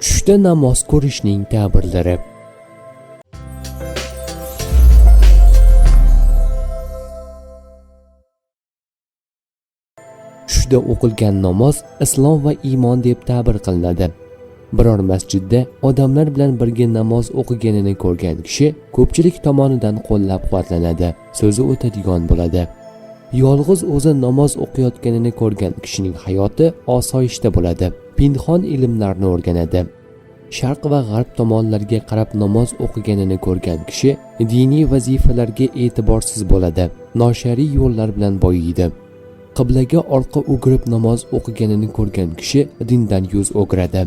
Tushda namoz ko'rishning ta'birlari. Tushda o'qilgan namoz islom va iymon deb ta'bir qilinadi. Biror masjidda odamlar bilan birga namoz o'qiganini ko'rgan kishi ko'pchilik tomonidan qo'llab-quvvatlanadi, so'zi o'tadigan bo'ladi. Yolg'iz o'zi namoz o'qiyotganini ko'rgan kishining hayoti osoyishta bo'ladi, pinhon ilmlarni o'rganadi. Sharq va g'arb tomonlarga qarab namoz o'qiganini ko'rgan kishi diniy vazifalarga e'tiborsiz bo'ladi, noshariy yo'llar bilan boyiydi. Qiblaga orqa o'girib namoz o'qiganini ko'rgan kishi dindan yuz o'giradi.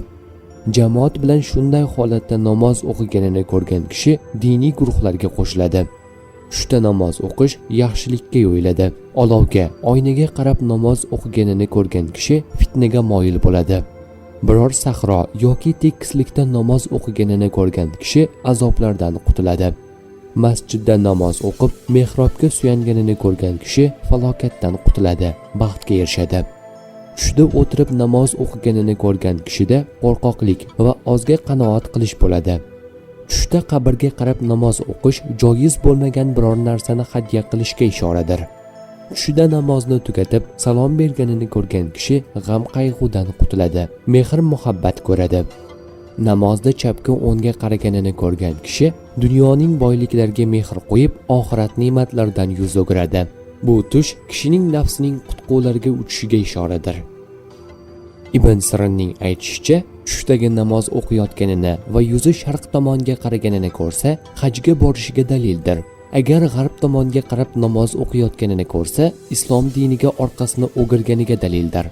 Jamoat bilan shunday holatda namoz o'qiganini ko'rgan kishi diniy guruhlarga qo'shiladi. Tushda namoz o'qish yaxshilikka yo'yiladi. Olovga, oynaga qarab namoz o'qiganini ko'rgan kishi fitnaga moyil bo'ladi. Biror sahro yoki tekislikda namoz o'qiganini ko'rgan kishi azoblardan qutuladi. Masjidda namoz o'qib, mehrobga suyanganini ko'rgan kishi falokatdan qutuladi, baxtga erishadi. Tushda o'tirib namoz o'qiganini ko'rgan kishida qo'rqoqlik va ozga qanoat qilish bo'ladi. Tushda qabrga qarab namoz o'qish joiz bo'lmagan biror narsani hadya qilishga ishoradir. Tushida namozni tugatib salom berganini ko'rgan kishi g'am qayg'udan qutuladi, mehr muhabbat ko'radi. Namozda chapga o'ngga qaraganini ko'rgan kishi dunyoning boyliklariga mehr qo'yib, oxirat ne'matlaridan yuz o'giradi. Bu tush kishining nafsining qutqulariga uchishiga ishoradir. Ibn Sirinning aytishicha, tushdagi namoz o'qiyotganini va yuzi sharq tomonga qaraganini ko'rsa, hajga borishiga dalildir. Agar g'arb tomonga qarab namoz o'qiyotganini ko'rsa, islom diniga orqasini o'girganiga dalildir.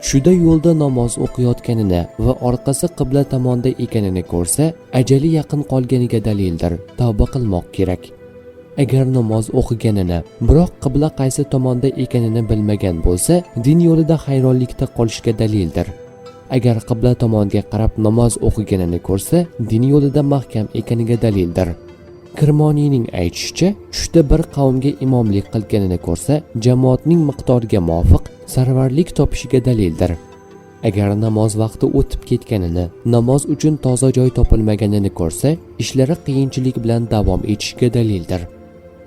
Tushida yo'lda namoz o'qiyotganini va orqasi qibla tomonda ekanini ko'rsa, ajali yaqin qolganiga dalildir. Tavba qilmoq kerak. Agar namoz o'qiganini, biroq qibla qaysi tomonda ekanini bilmagan bo'lsa, din yo'lida hayronlikda qolishga dalildir. Agar qibla tomonga qarab namoz o'qiganini ko'rsa, din yo'lida mahkam ekaniga dalildir. Kirmoniyning aytishicha, tushda bir qavmga imomlik qilganini ko'rsa, jamoatning miqdoriga muvofiq sarvarlik topishiga dalildir. Agar namoz vaqti o'tib ketganini, namoz uchun toza joy topilmaganini ko'rsa, ishlari qiyinchilik bilan davom etishiga dalildir.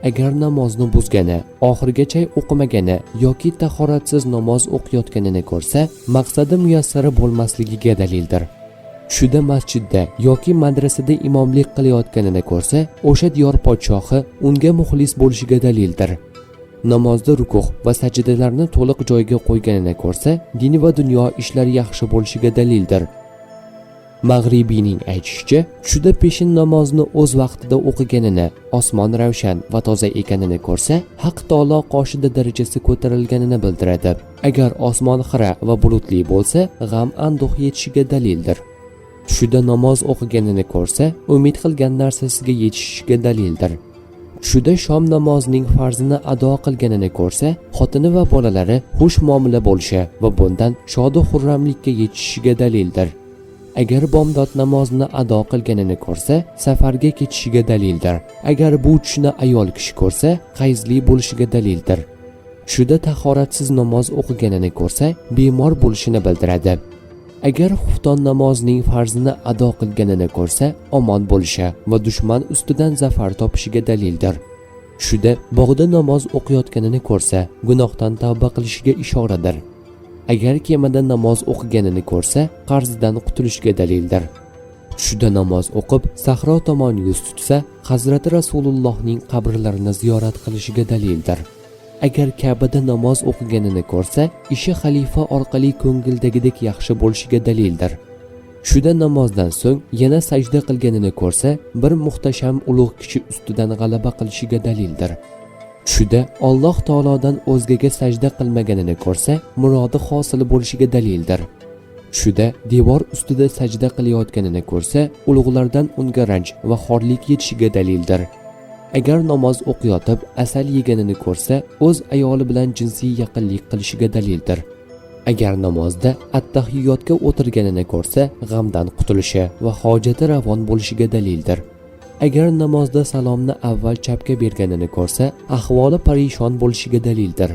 Agar namozni buzgani, oxirigacha o'qimagani yoki tahoratsiz namoz o'qiyotganini ko'rsa, maqsadi muyassari bo'lmasligiga dalildir. Tushida masjidda yoki madrasada imomlik qilayotganini ko'rsa, o'sha diyor podshohi unga muxlis bo'lishiga dalildir. Namozda rukuh va sajdalarni to'liq joyiga qo'yganini ko'rsa, din va dunyo ishlari yaxshi bo'lishiga dalildir. Mag'ribiyning aytishicha, tushida peshin namozini o'z vaqtida o'qiganini, osmon ravshan va toza ekanini ko'rsa, Haq taolo qoshida darajasi ko'tarilganini bildiradi. Agar osmon xira va bulutli bo'lsa, g'am anduh yetishiga dalildir. Tushida namoz o'qiganini ko'rsa, umid qilgan narsasiga yetishishiga dalildir. Tushida shom namozining farzini ado qilganini ko'rsa, xotini va bolalari xush muomala bo'lishi va bundan shodu xurramlikka yetishishiga dalildir. Agar bomdod namozini ado qilganini ko'rsa, safarga ketishiga dalildir. Agar bu tushni ayol kishi ko'rsa, hayzli bo'lishiga dalildir. Tushida tahoratsiz namoz o'qiganini ko'rsa, bemor bo'lishini bildiradi. Agar xufton namozining farzini ado qilganini ko'rsa, omon bo'lishi va dushman ustidan zafar topishiga dalildir. Tushida bog'da namoz o'qiyotganini ko'rsa, gunohdan tavba qilishiga ishoradir. Agar kemada namoz o'qiganini ko'rsa, qarzidan qutulishga dalildir. Tushida namoz o'qib, sahro tomon yuz tutsa, Hazrati Rasulullohning qabrlarini ziyorat qilishiga dalildir. Agar Ka'bada namoz o'qiganini ko'rsa, ishi xalifa orqali ko'ngildagidek yaxshi bo'lishiga dalildir. Tushida namozdan so'ng yana sajda qilganini ko'rsa, bir muhtasham ulug' kishi ustidan g'alaba qilishiga dalildir. Tushida Alloh taolodan o'zgaga sajda qilmaganini ko'rsa, murodi hosil bo'lishiga dalildir. Tushida devor ustida sajda qilayotganini ko'rsa, ulug'lardan unga ranj va xorlik yetishiga dalildir. Agar namoz o'qiyotib asal yeganini ko'rsa, o'z ayoli bilan jinsiy yaqinlik qilishiga dalildir. Agar namozda attahiyotga o'tirganini ko'rsa, g'amdan qutulishi va hojati ravon bo'lishiga dalildir. Agar namozda salomni avval chapga berganini ko'rsa, ahvoli parishon bo'lishiga dalildir.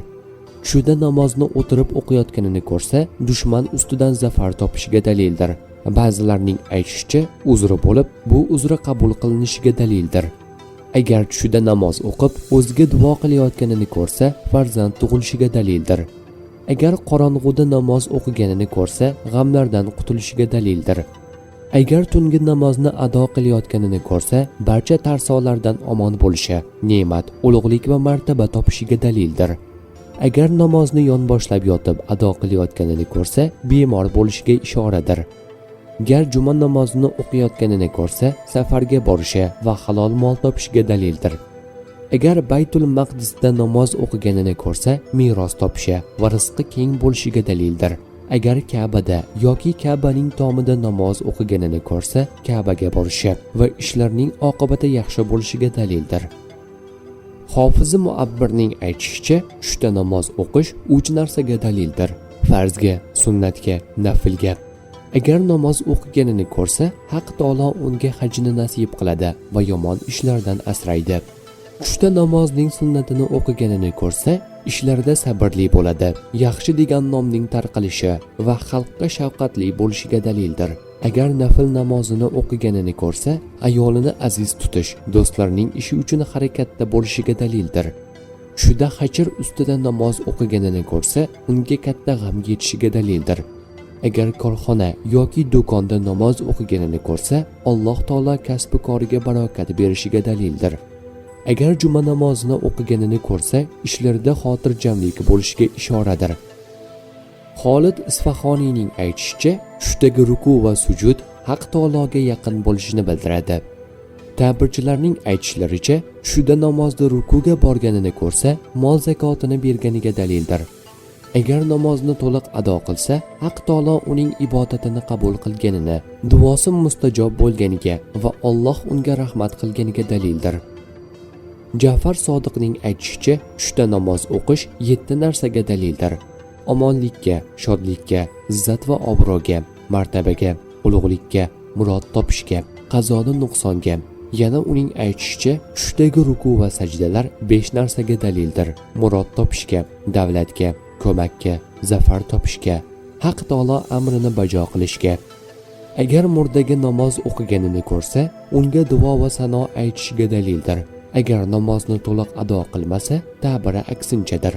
Tushida namozni o'tirib o'qiyotganini ko'rsa, dushman ustidan zafar topishiga dalildir. Ba'zilarning aytishicha, uzri bo'lib, bu uzri qabul qilinishiga dalildir. Agar tushida namoz o'qib, o'ziga duo qilayotganini ko'rsa, farzand tug'ilishiga dalildir. Agar qorong'uda namoz o'qiganini ko'rsa, g'amlardan qutulishiga dalildir. Agar tungi namozni ado qilayotganini ko'rsa, barcha tarsolardan omon bo'lishi, ne'mat, ulug'lik va martaba topishiga dalildir. Agar namozni yonboshlab yotib ado qilayotganini ko'rsa, bemor bo'lishiga ishoradir. Gar juma namozini o'qiyotganini ko'rsa, safarga borishi va halol mol topishiga dalildir. Agar Baytul Maqdisda namoz o'qiganini ko'rsa, meros topishi va rizqi keng bo'lishiga dalildir. Agar Ka'bada yoki Ka'baning tomida namoz o'qiganini ko'rsa, Ka'baga borishi va ishlarning oqibati yaxshi bo'lishiga dalildir. Hofizi Muabbirning aytishicha, tushda namoz o'qish uch narsaga dalildir: farzga, sunnatga, naflga. Agar namoz o'qiganini ko'rsa, Haq taolo unga hajni nasib qiladi va yomon ishlardan asraydi. Tushda namozning sunnatini o'qiganini ko'rsa, ishlarida sabrli bo'ladi, yaxshi degan nomning tarqalishi va xalqqa shafqatli bo'lishiga dalildir. Agar nafl namozini o'qiganini ko'rsa, ayolini aziz tutish, do'stlarining ishi uchun harakatda bo'lishiga dalildir. Tushida hachir ustida namoz o'qiganini ko'rsa, unga katta g'am yetishiga dalildir. Agar korxona yoki do'konda namoz o'qiganini ko'rsa, Alloh taolo kasbi koriga barokat berishiga dalildir. Agar juma namozini o'qiganini ko'rsa, ishlarida xotirjamlik bo'lishiga ishoradir. Xolid Isfahoniyning aytishicha, tushdagi ruku va sujud Haq taologa yaqin bo'lishini bildiradi. Ta'birchilarning aytishlaricha, tushida namozda rukuga borganini ko'rsa, mol zakotini berganiga dalildir. Agar namozni to'liq ado qilsa, Haq taolo uning ibodatini qabul qilganini, duosi mustajob bo'lganiga va Alloh unga rahmat qilganiga dalildir. Ja'far Sodiqning aytishicha, tushda namoz o'qish 7 narsaga dalildir: omonlikka, shodlikka, izzat va obro'ga, martabaga, ulug'likka, murod topishga, qazoni nuqsonga. Yana uning aytishicha, tushdagi ruku va sajdalar 5 narsaga dalildir: murod topishga, davlatga, ko'makka, zafar topishga, Haq taolo amrini bajo qilishga. Agar murdaga namoz o'qiganini ko'rsa, unga duo va sano aytishiga dalildir. Agar namozni to'liq ado qilmasa, ta'biri aksinchadir.